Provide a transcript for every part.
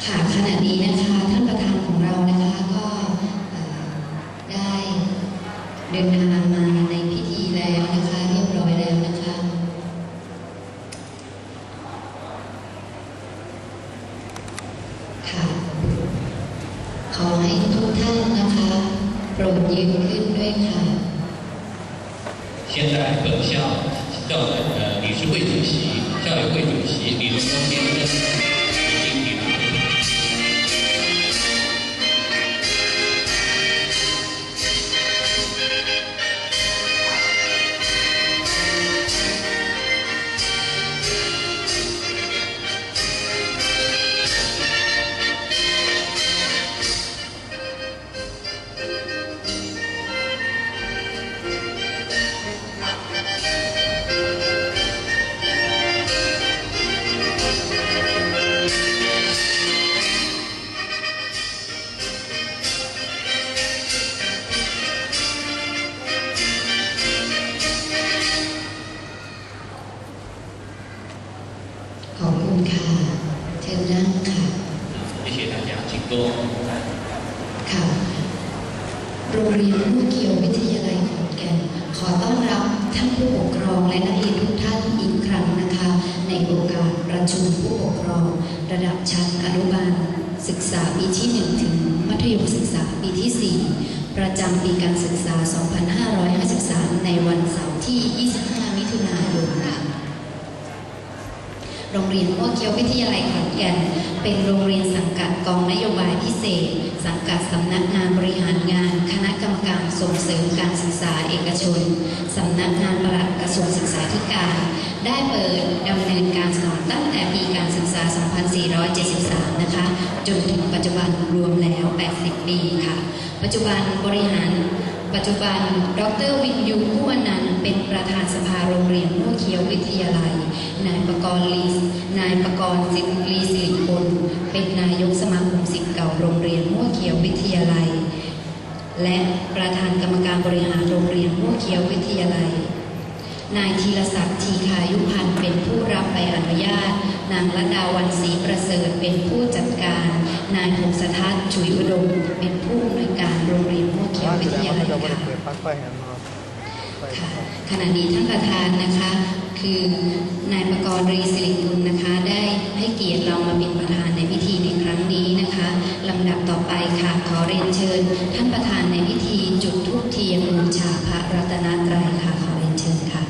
ค่ะ ขณะนี้นะคะ ท่านประธานของเรานะคะ ก็ เอ่อ ได้เดินทางมาในพิธีแล้วนะคะ เรียบร้อยแล้วนะคะ ค่ะ ขอให้ทุกท่านนะคะ โปรดยืนขึ้นด้วยค่ะ 现在本校校，呃，理事会主席、校友会主席李东波先生已经抵达。ขอบคุณค่ะ เชิญนั่งค่ะ 谢谢大家，请坐。 ค่ะ โรงเรียนม่วเคียววิทยาลัยขอนแก่น ขอต้อนรับท่านผู้ปกครองและนักเรียนทุกท่านอีกครั้งนะคะ ในโอกาสประชุมผู้ปกครองระดับชั้นอนุบาลศึกษาปีที่หนึ่ง ถึงมัธยมศึกษาปีที่สี่ ประจำปีการศึกษาสองพันห้าร้อยห้าสิบสาม ในวันเสาร์ที่ยี่สิบห้ามิถุนายนค่ะ โรงเรียนม่วเคียววิทยาลัยขอนแก่น เป็นโรงเรียนสังกัดกองนโยบายพิเศษ สังกัดสำนักงานบริหารงานคณะกรรมการส่งเสริมการศึกษาเอกชน สำนักงานปลัดกระทรวงศึกษาธิการ ได้เปิดดำเนินการสอนตั้งแต่ปีการศึกษาสองพันสี่ร้อยเจ็ดสิบสามนะคะ จนถึงปัจจุบันรวมแล้วแปดสิบปีค่ะ ปัจจุบันบริหาร ปัจจุบัน ดอกเตอร์ วินยู ผู้อนันต์ เป็นประธานสภาโรงเรียนม่วเคียววิทยาลัย นายปกรณ์ ลี นายปกรณ์ ลี สิริพล เป็นนายกสมาคมศิษย์เก่าโรงเรียนม่วเคียววิทยาลัย และประธานกรรมการบริหารโรงเรียนม่วเคียววิทยาลัย นายธีรศักดิ์ ธีคายุพันธ์ เป็นผู้รับใบอนุญาต นางรัตดาวัน ศรีประเสริฐ เป็นผู้จัดการ นายพงษ์สะทัด ฉุยอุดม เป็นผู้อำนวยการโรงเรียนม่วเคียววิทยาลัยค่ะ ค่ะ ขณะนี้ท่านประธานนะคะ คือนายปกรณ์ ลี สิริกุลนะคะ ได้ให้เกียรติเรามาเป็นประธานในพิธีในครั้งนี้นะคะ ลำดับต่อไปค่ะ ขอเรียนเชิญท่านประธานในพิธีจุดธูปเทียนบูชาพระรัตนตรัยค่ะ ขอเรียนเชิญค่ะ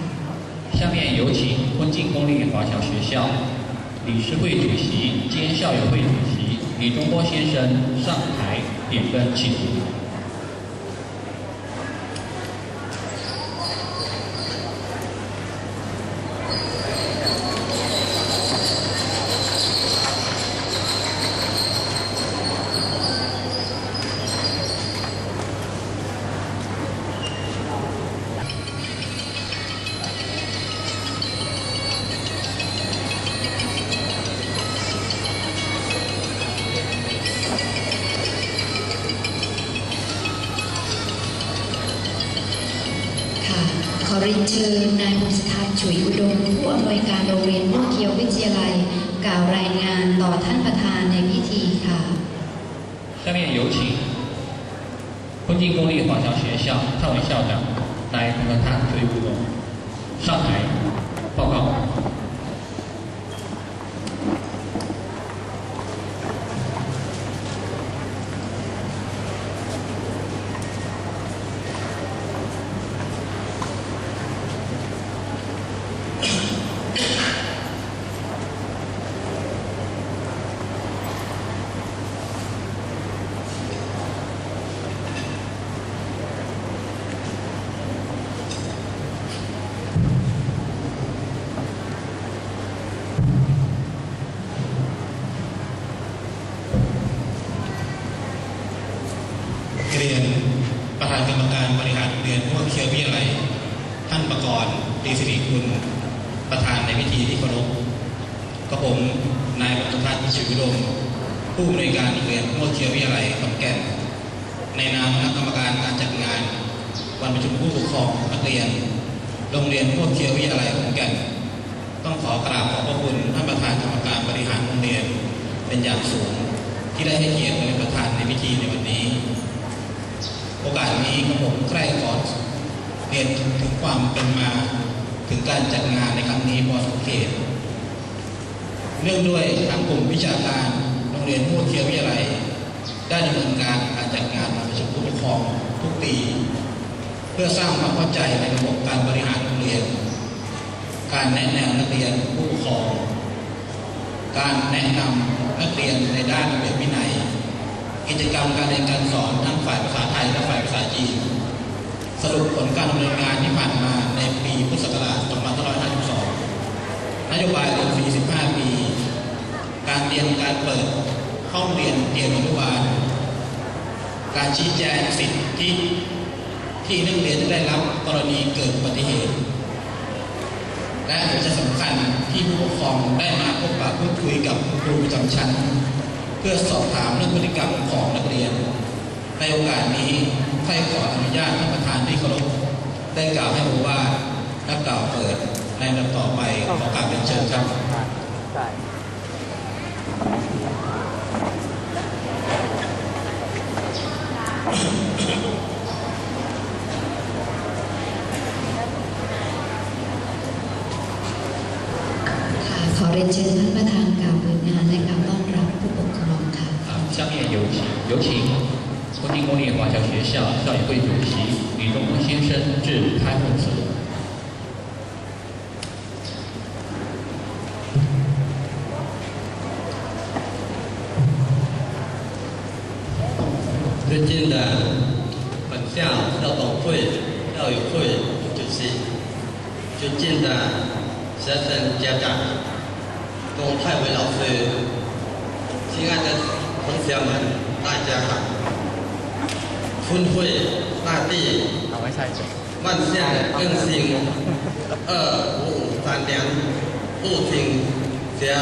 下面有请坤进公立华侨学校理事会主席兼校友会主席李东波先生上台点灯祈福。 ค่ะ ขอเรียนเชิญนายพงษ์สะทัด ฉุยอุดม ผู้อำนวยการโรงเรียนม่วเคียววิทยาลัย กล่าวรายงานต่อท่านประธานในพิธีค่ะ 下面有请坤进公立华侨学校蔡伟校长来同他追舞龙上台报告。 เรียนประธานกรรมการบริหารโรงเรียนม่วเคียววิทยาลัย ท่านปกรณ์ ลี สิริกุล ประธานในพิธีที่เคารพ กระผมนายพงษ์สะทัด ฉิวอุดม ผู้อำนวยการโรงเรียนม่วเคียววิทยาลัยขอนแก่น ในนามคณะกรรมการการจัดงานวันประชุมผู้ปกครองนักเรียนโรงเรียนม่วเคียววิทยาลัยขอนแก่น ต้องขอกราบขอบพระคุณท่านประธานกรรมการบริหารโรงเรียนเป็นอย่างสูง ທີ່ໄດ້ໃຫ້ກຽດມາເປັນປະທານໃນພິທີໃນວັນນີ້. ໂອກາດນີ້ ຂ້າພະເຈົ້າໃຄ່ຂໍຮຽນເຖິງຄວາມເປັນມາເຖິງການຈັດງານໃນຄັ້ງນີ້ພໍສົມເຂດ. ເນື່ອງດ້ວຍທາງກົມວິຊາການໂຮງຮຽນຫົວເຂດວິທະຍາໄລ ໄດ້ດຳເນີນການ ການຈັດງານປະຊຸມຜູ້ປົກຄອງທຸກປີ ເພື່ອສ້າງຄວາມເຂົ້າໃຈໃນລະບົບການບໍລິຫານໂຮງຮຽນ, ການແນະແນວນັກຮຽນຜູ້ປົກຄອງ, ການແນະນຳນັກຮຽນໃນດ້ານລະບຽບວິໄນ, ກິດຈະກຳການຮຽນການສອນທັງຝ່າຍພາສາໄທ ແລະ ຝ່າຍພາສາຈີນ. ສະຫຼຸບຜົນການດຳເນີນງານທີ່ຜ່ານມາໃນປີພຸດສັກກະລາດສອງພັນຫ້າຮ້ອຍຫ້າສິບສອງ ນະໂຍບາຍເລື່ອງສີ່ສິບຫ້າປີ, ການລຽນການເປີດຫ້ອງຮຽນຕຽມອະນຸບານ, ການຊີ້ແຈງສິດທິທີ່ນັກຮຽນຈະໄດ້ຮັບກໍລະນີເກີດອຸບັດຕິເຫດ ແລະ ຫົວໃຈສຳຄັນທີ່ຜູ້ປົກຄອງໄດ້ມາພົບປະພູດຄຸຍກັບຄຸນຄູປະຈຳຊັ້ນ ເພື່ອສອບຖາມເລື່ອງພຶດຕິກຳຂອງນັກຮຽນ. ໃນໂອກາດນີ້ ຂ້າພະເຈົ້າຂໍອະນຸຍາດທ່ານປະທານທີ່ເຄົາລົບ ໄດ້ກ່າວໃຫ້ໂອວາດ ແລະ ກ່າວເປີດໃນລຳດັບຕໍ່ໄປ. ຂໍກາບຮຽນເຊີນຄັບ. ຂໍຮຽນເຊີນທ່ານປະທານກ່າວເປີດງານ ແລະ ກ່າວຕ້ອນຮັບຜູ້ປົກຄອງຄ່ະ. 好，下面有请，有请东京公立华侨学校校友会主席李东峰先生致开幕词。 尊敬的本校校董会、校友会主席，尊敬的学生家长， 董太伟老师，亲爱的同学们，大家好。春晖大地，万象更新，二五三年，父亲节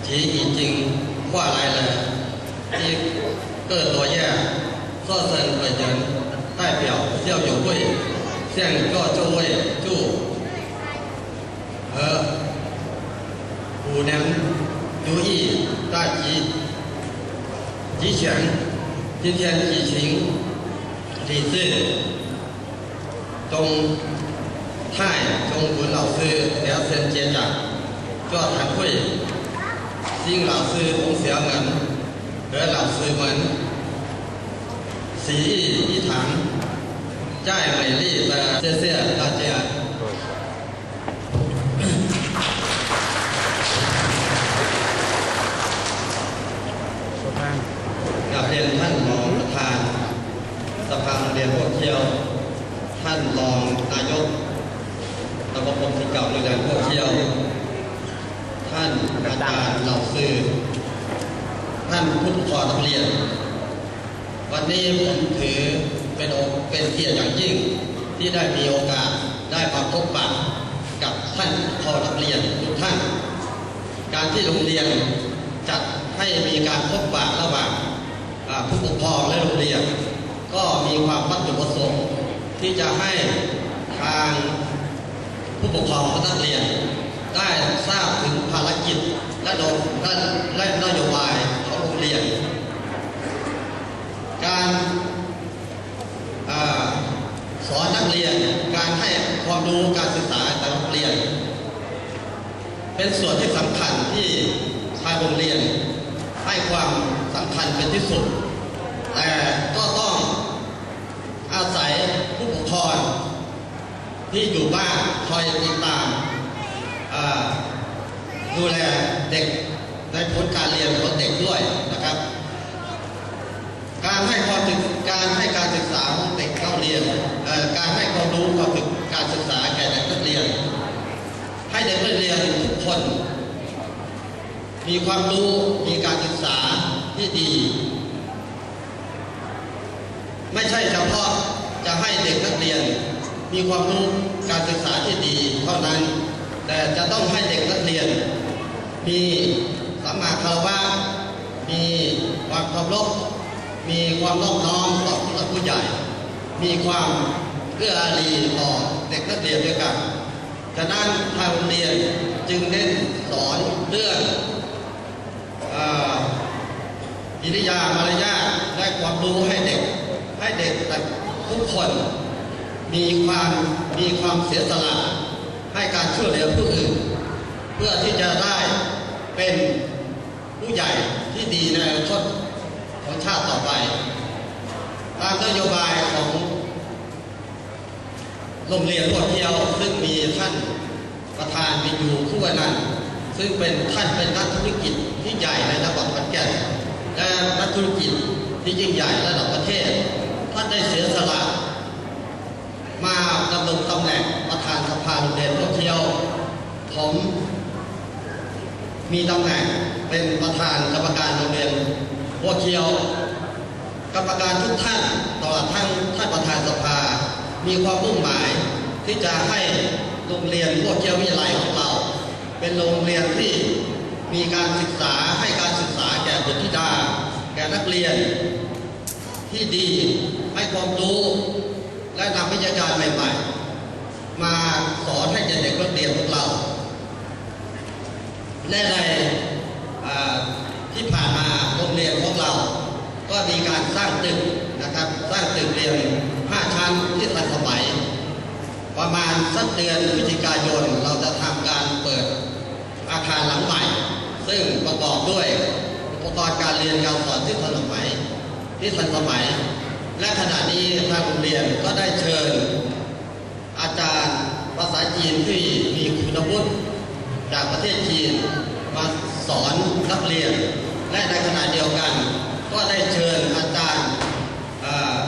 已经快来了一个多月，作为本人代表校友会，向各就位祝 和五年如意大吉，吉祥。今天举行李志忠太忠文老师聊天接讲座谈会，新老师同学们和老师们，喜意一堂，再美丽的，谢谢大家。 ກາບຮຽນທ່ານຮອງປະທານສະພາໂຮງຮຽນຫົວຂຽວ, ທ່ານຮອງນາຍົກສະມາຄົມສິດເກົ່າໂຮງຮຽນຫົວຂຽວ, ທ່ານອາຈານເຫຼົ່າຊື່, ທ່ານຜູ້ປົກຄອງນັກຮຽນ. ວັນນີ້ຜົມຖືເປັນໂອ ເປັນກຽດຢ່າງຍິ່ງ ທີ່ໄດ້ມີໂອກາດໄດ້ມາພົບປະກັບທ່ານຜູ້ປົກຄອງນັກຮຽນທຸກທ່ານ. ການທີ່ໂຮງຮຽນຈັດໃຫ້ມີການພົບປະລະຫວ່າງ ອາ ຜູ້ປົກຄອງ ແລະ ໂຮງຮຽນ ກໍມີຄວາມວັດຖຸປະສົງທີ່ຈະໃຫ້ທາງ ຜູ້ປົກຄອງຂອງນັກຮຽນໄດ້ຊາບເຖິງພາລະກິດ ແລະ ນະ ແລະ ນະໂຍບາຍຂອງໂຮງຮຽນ, ການ ອາ ສອນນັກຮຽນ, ການໃຫ້ຄວາມຮູ້ການສຶກສາແກ່ນັກຮຽນ ເປັນສ່ວນທີ່ສຳຄັນທີ່ທາງໂຮງຮຽນໃຫ້ຄວາມສຳຄັນເປັນທີ່ສຸດ, ແຕ່ກໍຕ້ອງ ອາໄສຜູ້ປົກຄອງທີ່ຢູ່ບ້ານຄອຍຕິດຕາມ ເອີ ດູແລເດັກໃນຜົນການຮຽນຂອງເດັກດ້ວຍນະຄັບ. ການໃຫ້ຄວາມສຶກ ການໃຫ້ການສຶກສາຂອງເດັກເຂົ້າຮຽນ ເອີ ການໃຫ້ຄວາມຮູ້ເຂົ້າເຖິງການສຶກສາແກ່ເດັກນັກຮຽນ ໃຫ້ເດັກນັກຮຽນທຸກຄົນ ມີຄວາມຮູ້ ມີການສຶກສາທີ່ດີ, ໄມ່ໃຊ່ສະເພາະຈະໃຫ້ເດັກນັກຮຽນມີຄວາມຮູ້ການສຶກສາທີ່ດີເທົ່ານັ້ນ, ແຕ່ຈະຕ້ອງໃຫ້ເດັກນັກຮຽນມີສຳມາຄາລະວະ, ມີຄວາມເຄົາລົບ, ມີຄວາມນອບນ້ອມຕໍ່ຜູ້ຫຼັກຜູ້ໃຫຍ່, ມີຄວາມເອື້ອອາຣີຕໍ່ເດັກນັກຮຽນດ້ວຍກັນ. ສະນັ້ນ ທາງໂຮງຮຽນຈຶ່ງເນັ້ນສອນເລື່ອງ ເອີ ເອີ ກິລິຍາມາລະຍາດ ແລະ ຄວາມຮູ້ໃຫ້ເດັກ, ໃຫ້ເດັກທຸກຄົນມີຄວາມ, ມີຄວາມເສຍສະຫຼະ ໃຫ້ການຊ່ວຍເຫຼືອຜູ້ອື່ນ ເພື່ອທີ່ຈະໄດ້ເປັນຜູ້ໃຫຍ່ທີ່ດີໃນອະນາຄົດຂອງຊາດຕໍ່ໄປ. ຕາມນະໂຍບາຍຂອງ ໂຮງຮຽນຫົວຂຽວ ຊຶ່ງມີທ່ານປະທານ ວິນຢູ ຄູວະນັນ ຊຶ່ງເປັນ, ທ່ານເປັນນັກທຸລະກິດທີ່ໃຫຍ່ໃນນະຄອນຂອນແກ່ນ ແລະ ນັກທຸລະກິດທີ່ຍິ່ງໃຫຍ່ລະດັບປະເທດ. ທ່ານໄດ້ເສຍສະຫຼະມາດຳລົງຕຳແໜ່ງປະທານສະພາໂຮງຮຽນຫົວຂຽວ. ຜົມ ມີຕຳແໜ່ງເປັນປະທານກຳມະການໂຮງຮຽນຫົວຂຽວ. ກຳມະການທຸກທ່ານ ຕະຫຼອດທັງທ່ານປະທານສະພາ ມີຄວາມມຸ່ງໝາຍທີ່ຈະໃຫ້ໂຮງຮຽນຫົວຂຽວວິທະຍາໄລຂອງເຮົາ ເປັນໂຮງຮຽນທີ່ມີການສຶກສາ, ໃຫ້ການສຶກສາແກ່ບຸດທິດາ, ແກ່ນັກຮຽນທີ່ດີ, ໃຫ້ຄວາມຮູ້ ແລະ ນຳວິທະຍາການໃໝ່ໆ ມາສອນໃຫ້ແກ່ເດັກນັກຮຽນຂອງເຮົາ. ແລະ ໃນ, ອາ, ທີ່ຜ່ານມາໂຮງຮຽນຂອງເຮົາກໍມີການສ້າງຕຶກນະຄັບ, ສ້າງຕຶກຮຽນຫ້າຊັ້ນທີ່ທັນສະໄໝ. ປະມານສັກເດືອນພຶສຈິກາຍົນ ເຮົາຈະທຳການເປີດອາຄານຫຼັງໃໝ່ ຊຶ່ງປະກອບດ້ວຍອຸປະກອນການຮຽນການສອນທີ່ທັນສະໄໝ, ທີ່ທັນສະໄໝ. ແລະ ຂະນະນີ້ທາງໂຮງຮຽນກໍໄດ້ເຊີນ ອາຈານພາສາຈີນທີ່ມີຄຸນນະວຸດຈາກປະເທດຈີນມາສອນນັກຮຽນ ແລະ ໃນຂະນະດຽວກັນກໍໄດ້ເຊີນອາຈານ, ເອີ,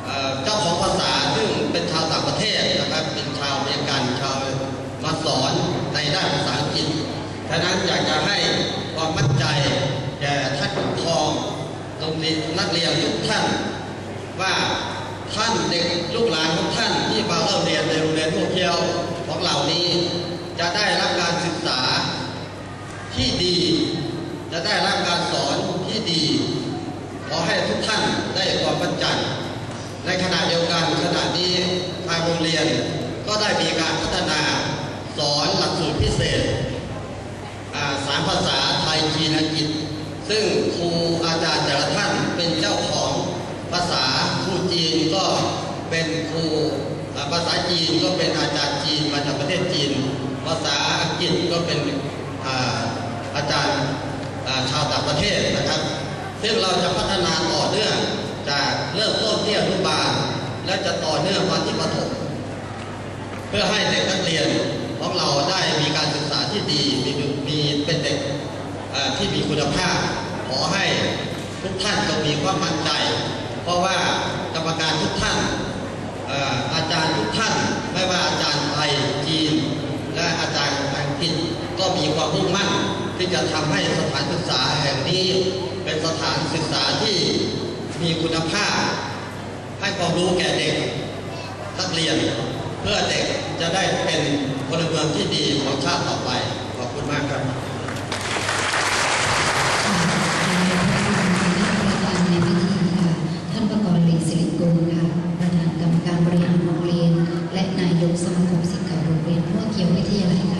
ເອີ, ເຈົ້າຂອງພາສາ ຊຶ່ງເປັນຊາວຕ່າງປະເທດນະຄັບ, ເປັນຊາວອາເມລິກັນ, ຊາວມາສອນໃນດ້ານພາສາອັງກິດ. ສະນັ້ນ ຢາກຈະໃຫ້ຄວາມໝັ້ນໃຈແກ່ທ່ານຜູ້ປົກຄອງ ໂຮງຮຽນ, ນັກຮຽນທຸກທ່ານວ່າ ທ່ານເດັກລູກຫຼານຂອງທ່ານທີ່ມາເຂົ້າຮຽນໃນໂຮງຮຽນຫົວຂຽວຂອງເຮົານີ້ ຈະໄດ້ຮັບການສຶກສາທີ່ດີ, ຈະໄດ້ຮັບການສອນທີ່ດີ. ຂໍໃຫ້ທຸກທ່ານໄດ້ຄວາມໝັ້ນໃຈ. ໃນຂະນະດຽວກັນ, ຂະນະນີ້ທາງໂຮງຮຽນກໍໄດ້ມີການພັດທະນາສອນຫຼັກສູດພິເສດ ອາ, ສາມພາສາ ໄທ ຈີນ ອັງກິດ, ຊຶ່ງຄູອາຈານແຕ່ລະທ່ານເປັນເຈົ້າຂອງພາສາ. ຄູຈີນກໍເປັນຄູ, ອາ, ພາສາຈີນກໍເປັນອາຈານຈີນມາຈາກປະເທດຈີນ, ພາສາອັງກິດກໍເປັນ, ອາ, ອາຈານ, ອາ, ຊາວຕ່າງປະເທດນະຄັບ. ຊຶ່ງເຮົາຈະພັດທະນາຕໍ່ເນື່ອງຈາກເລີ່ມຕົ້ນທີ່ອະນຸບານ ແລະ ຈະຕໍ່ເນື່ອງມາທີ່ປະຖົມ. ເພື່ອໃຫ້ເດັກນັກຮຽນຂອງເຮົາໄດ້ມີການສຶກສາທີ່ດີ, ມີ, ມີ, ເປັນເດັກ, ເອີ, ທີ່ມີຄຸນນະພາບ. ຂໍໃຫ້ທຸກທ່ານຈົ່ງມີຄວາມໝັ້ນໃຈ, ເພາະວ່າກຳມະການທຸກທ່ານ, ເອີ, ອາຈານທຸກທ່ານ, ໄມ່ວ່າອາຈານໄທ, ຈີນ ແລະ ອາຈານອັງກິດ ກໍມີຄວາມມຸ່ງໝັ້ນທີ່ຈະທຳໃຫ້ສະຖານສຶກສາແຫ່ງນີ້ເປັນສະຖານສຶກສາທີ່ມີຄຸນນະພາບ, ໃຫ້ຄວາມຮູ້ແກ່ເດັກນັກຮຽນ ເພື່ອເດັກຈະໄດ້ເປັນພົນລະເມືອງທີ່ດີຂອງຊາດຕໍ່ໄປ. ຂອບຄຸນມາກຄັບ.